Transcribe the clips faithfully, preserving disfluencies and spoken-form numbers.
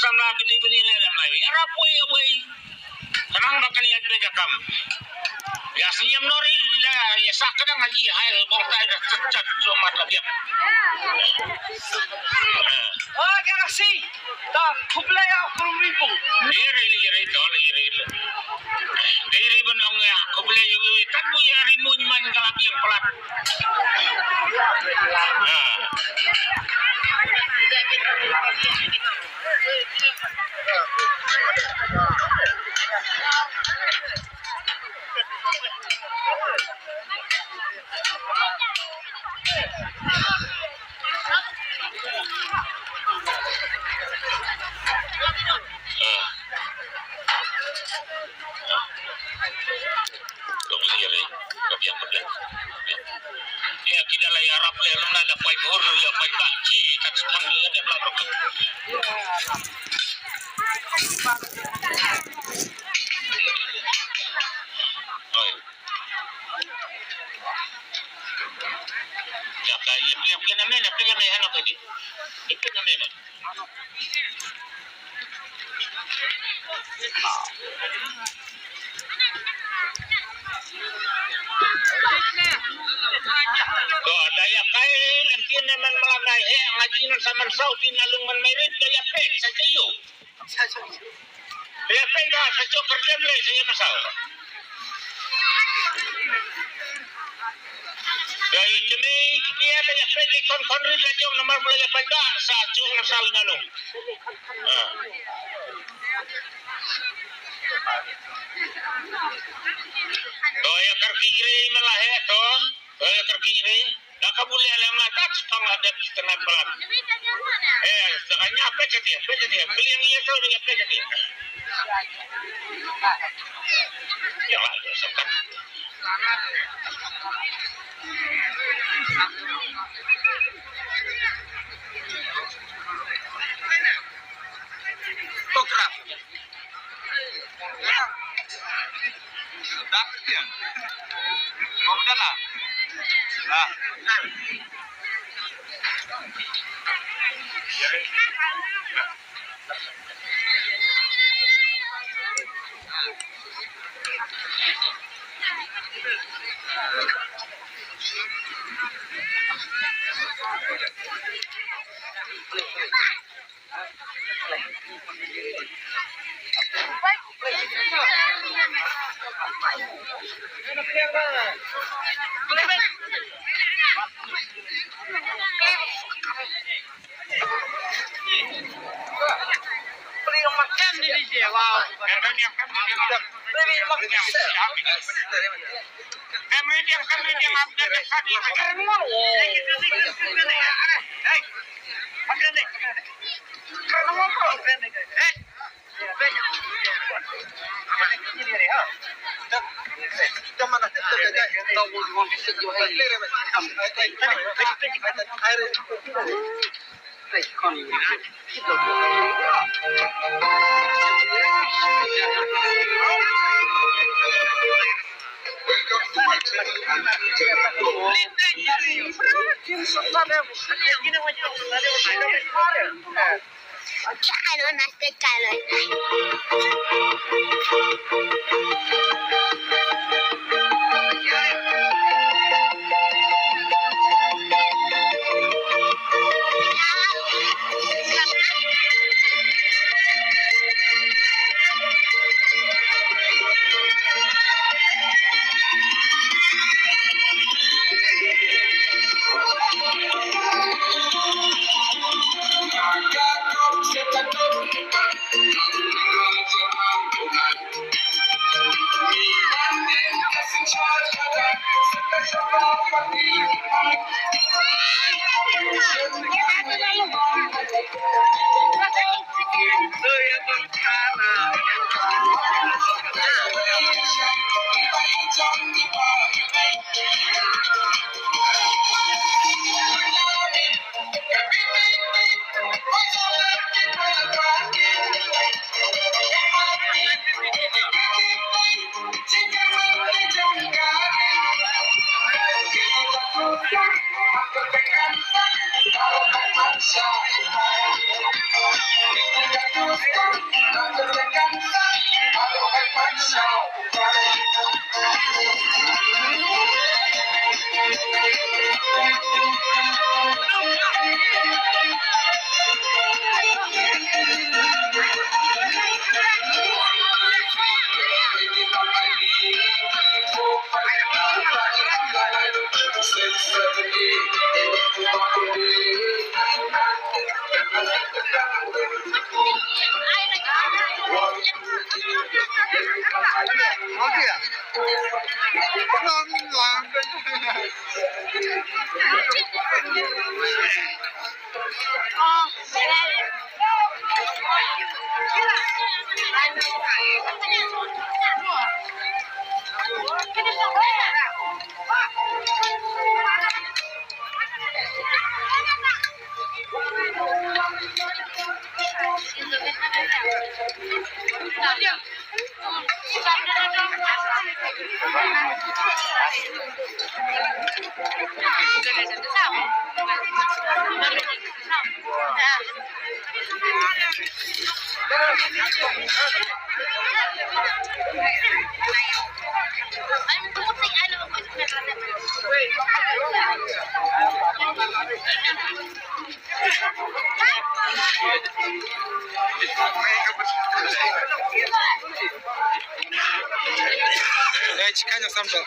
Samla ki dei ban ïaleh lem lai. Ïarap wei wei. Khnang ba kan ïaid beit ïa kam. Ïa sngewthuh noh ri, ïa, ïa sah ka dang ha ji hai bong tai da chat chat jong mat la biang. Oh, Galaxy. Ta khublei ïa u Krum Ri Pung. Iri, iri, tol, iri. Dei ri ban ong ïa khublei ïa u, tat bu ïa ri muin man ka la biang palat. Ah. Ïa, ki da la ïarap lem na da paidbah, ïa paidbah, ki tat span ïa dep la berkat. Oi. Ïa ka, ïa, ïa, ïa, na me, na, ïa me, hano ka di. Ïa, ïa, me, me. To, da ïa kai lem tin ne man mala nai he, nga jin sa man sau tin na lung man mai rit, da ïa pek sa cheyo. Ïa pek da sa chok kerdem le sa ïa masau. Da i kene ki pia da ïa pek le kon kon rit la jong namar bula ïa pek da sa chok masau na lung. Ah. To ïa karki re mala he to. To ïa karki re. Da ka bule le mala tat pang la dep tena palat. Eh, da ka nya pek dia, pek dia. Beli yang iya tu dia pek dia. Ya lah, dia sekat. Tokra. Eh, chicken or something.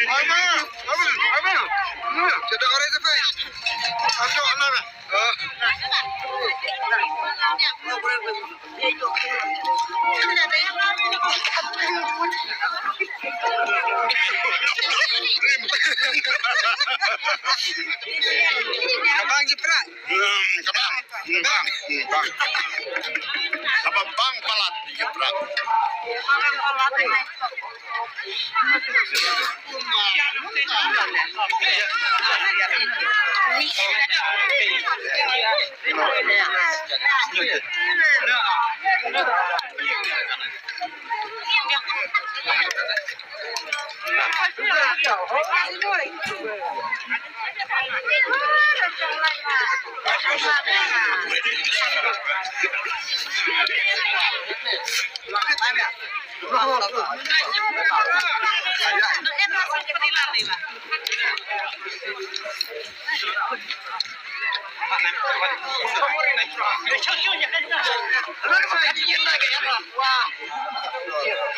Ai, ma, ai, ma. Kita orang itu, Pak. Masuk, mana? Oh. Abang Jepra. Hmm, ka bang. Hmm, bang. Hmm, bang. Kaba bang palat ïa ka prah.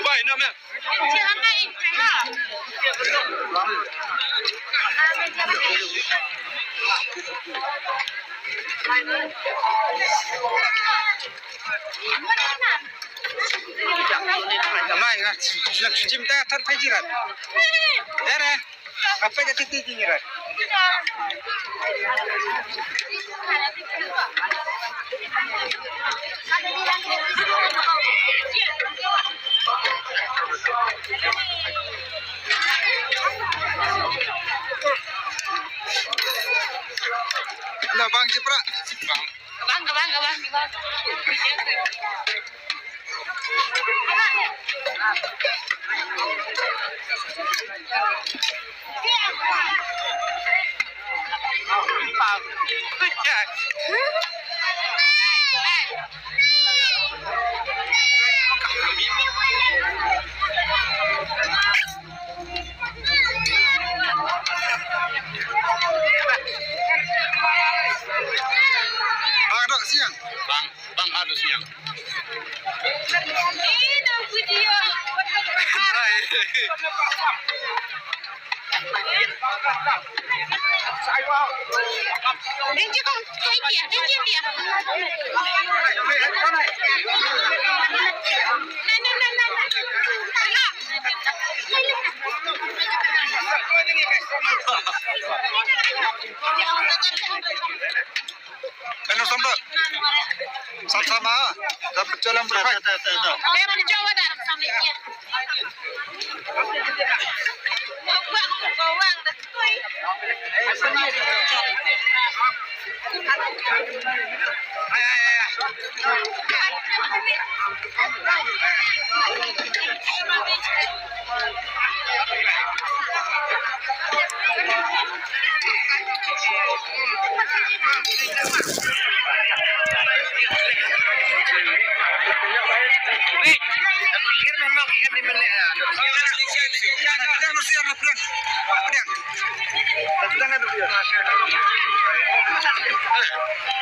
Bye, no, man. Mai, nga, nga, jim ta thar phai jirat. Dere. Apa jadi tinggi jirat? Hello, Bang Jepra. Bang, bang, bang, bang. Bang, dok siang. Bang, bang, aduh siang. Ano, sambal? Sama-sama. Dapat jalan berbaik. Pdiang, pdiang, pdiang. Pdiang, pdiang.